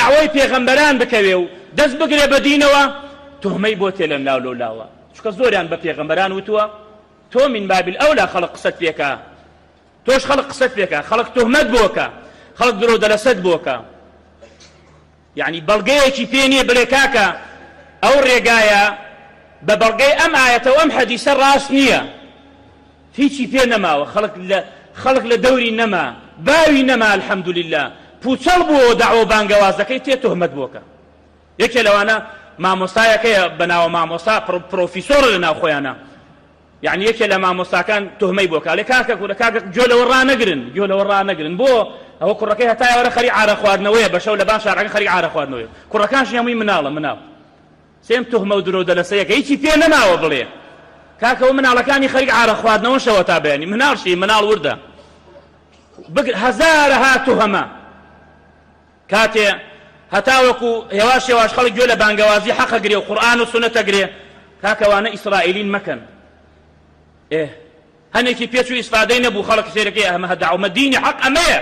دەعوەی پێغەمبەران بکەوێ و دەست بگرێ بە دینەوە، توهمەی بۆ تێ لەم لاو لەو لاوە، چونکە زۆریان بە پێغەمبەران وتووە تۆ من باب الاولی خەڵک قسەت پێکا، تۆش خەڵک قسەت پێکا، خەڵک توهمەت بۆ کا، خەڵک درۆو دەلەسەت بۆ کا. یەعنی بەڵگەیەکی پێ نییە بڵێ کاکە ئەو ڕێگایە بە بەڵگەی ئەم ئایەتە و ئەم حەدیسە ڕاست نییە. هیچی پێ نەماوە، خەڵک لە خەڵک لە دەوری نەما، باوی نەما الحمدللە، پوچەڵ بووەوە دەعوە و بانگەوازەکەی تێ تۆهمەت بۆکە. یەکێ لەوانە مامۆستایەکەیە بە ناوە مامۆستا پرۆفیسۆرە لە ناو خۆیانە، یەعنی یەکێ لە مامۆستاکان تۆهمەی بۆکە ئەڵێ کاکە کورە کاکە گوێ لەوە ڕانەگرن، گوێ لەوە ڕانەگرن بۆ ئەوە کوڕەکەی هەتا ئێوارە خەریک عارە خواردنەوەیە بە شەو لەبان شارەکە خەریک عارە خواردنەوەیە کوڕەکانشی هەمووی مناڵە مناڵ. سێم توهمە و درۆ دەلەسەیەکە هیچی پێ نەماوە بڵێ کاکە ئەو مناڵەکانی خەریک عارە خواردنەوەن شەوە تا بەیانی مناڵ شی مناڵ وردە بگر هەزارەها توهمە کاتێ هەتاوەکو هێواش هێواش خەڵک گوێ لە بانگەوازی حەقە گرێ و قورئان و سوننەتە گرێ کاکەوانە ئیسرائیلین مەکەن ئێ هەنێکی پێچوو ئیسفادەی نەبوو خەڵک سەیرەکەی ئەمە دەعومە دینی حەق ئەمەیە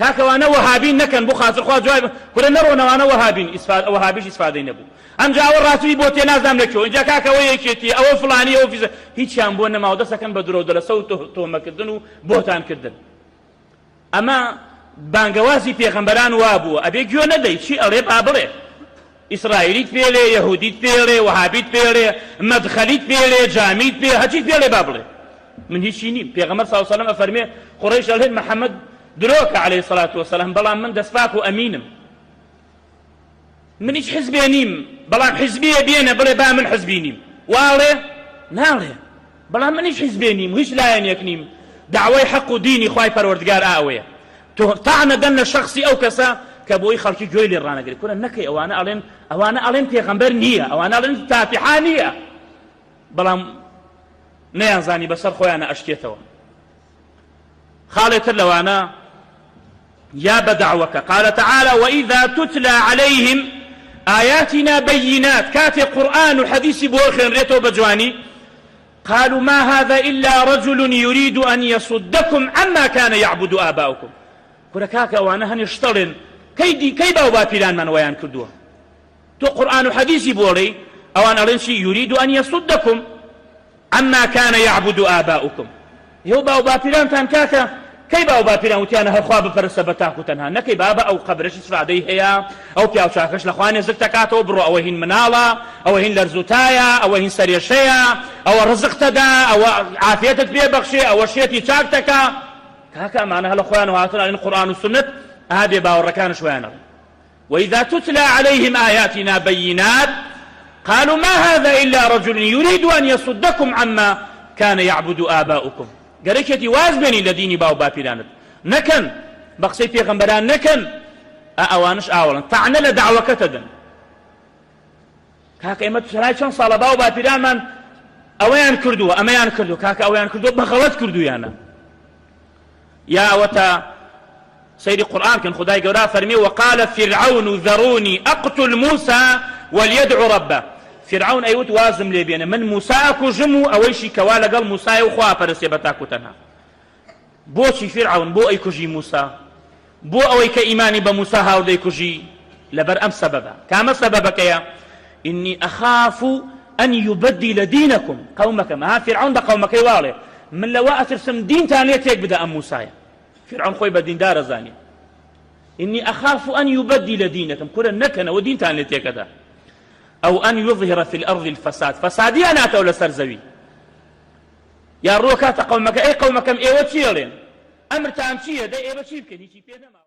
کاکە وانە وەهابین نەکەن بۆ خاتر خوا جوای کورە نەڕۆنەوانە وەهابین ئیسفاد وەهابیش ئیسفادەی نەبوو ئەمجا ئەوە ڕاتبی بۆ تێ نازانم لە کوێ ئینجا کاکە ئەوە یەکێتی ئەوە فڵانی ئەوە فیزە هیچیان بۆ نەماوە دەستەکەن بە درۆ دەلەسە و تۆمەکردن و بۆتان کردن ئەمە بانگەوازی پێغەمبەران وابووە ئەبێ گوێ نەدەی چی ئەڵێ با بڵێ ئیسرائیلیت پێ لێ یەهودیت پێ لێ وەهابیت پێ لێ مەدخەلیت پێ لێ جامیت پێ هەچیت پێ لێ با بڵێ من هیچی نیم پێغەمبەر صلی الله علیه و سلم ئەفەرمێ قوڕەیش ئەڵێن محەممەد درۆکە عەلەیهی سەڵات وەسەلام بەڵام من دەستپاک و ئەمینم من هیچ حزبێ نیم بەڵام حزبیە بێنە بڵێ با من حزبی نیم واڵێ ناڵێ بەڵام من هیچ حزبێ نیم و هیچ لایەنێک نیم داوای حەق و دینی خوای پەروەردگار ئاوەیە تۆ تەعنە دەن لە شەخسی ئەو کەسە کە بۆی خەڵکی گوێی لێ ڕانەگرێت کورە نەکەی ئەوانە ئەڵێن ئەوانە ئەڵێن پێغەمبەر نییە ئەوانە ئەڵێن فاتیحا نییە بەڵام نەیانزانی بەسەر خۆیانە ئەشکێتەوە خاڵێ تر لەوانە یا بە دەعوەکە قال تعالی وإذا تتلى عليهم آياتنا بينات کاتێ قورئان و حەدیسی بۆ خوێنرێتەوە بە جوانی قالوا ما هذا إلا رجل يريد أن يصدكم عما كان يعبد آباؤكم کورە کاکە ئەوانە هەنێ شتەڵێن کەی دی کەی باو باپیرانمان وایان کردووە تۆ قورئان و حەدیسی بۆڵێی ئەوان ئەڵێن چی یورید ان یصدکم عما کان یعبد آباؤکم ئێوە باو باپیرانتان کاکە کەی باو باپیران وتیانە هەر خوا بپەرستە بە تاک و تەنها نەکەی بابە ئەو قەبرەش ئیسفادەی هەیە ئەو پیاو چاکەش لە خوا نێزک دەکاتەوە بڕۆ ئەوە هین مناڵە ئەوە هین لەرزوتایە ئەوە هین سەرێشەیە ئەوە ڕزقتەدا ئەوە عافیەتت پێ بەخشێ ئەوە شێتی چاک دەکا کاکە ئەمانە هەلە خۆیان هاتن ئەڵێن قورئان و سوننەت ئا بێ باوەڕەکانش وایان ئەڵێن وإذا تتلى عليهم آياتنا بينات قالوا ما هذا إلا رجل يريد أن يصدكم عما كان يعبد آباؤكم گەرەکێتی واز بێنی لە دینی باو باپیرانت نەکەن بە قسەی پێغەمبەران نەکەن ئەوانش ئاوەڵن تەعنە لە داوەکەتە دەن کاکە ئێمە سەرای چەند ساڵە باو باپیرانمان ئەوەیان کردووە ئەمەیان کردو کاکە ئەویان کردووە بە غەڵەت کردویانە یا ئەوەتا سەیری قورئان کەن خودای گەورە فەرمی وقال فرعون ذروني اقتل موسى وليدع ربه فرعون ئەیوت وازم لێ بێنە من موسا ئەکوژم و ئەوەیشی کەوا لەگەڵ موسایە و خوا پەرستێ بە تاک و تەنها بۆچی فرعون بۆ ئەیکوژی موسا بۆ ئەوەی کە ئیمانی بە موسا هاوردەی کوژی لەبەر ئەم سەبەبە کامە سەبەبەکەیە إني أخاف أن يبدل دينكم قومەکەم ها فرعون بە قومەکەی واڵێ من لەوە ئەترسم دینتان لێ تێک بدە ئەم موسایە فرعون خۆی بە دیندارە زانی إني أخاف أن يبدل دينكم کورە نەکەنەوە دینتان لێ تێکەدا أو أن يظهر في الأرض الفساد فسادیان هاتەوە لەسەر زەوی یا ڕووکاتە قەومەکە ئەی قەومەکەم ئێوە چی ئەڵێن ئەمرتان چییە دەی ئێمە چی بکەین هیچی پێ نەماوە.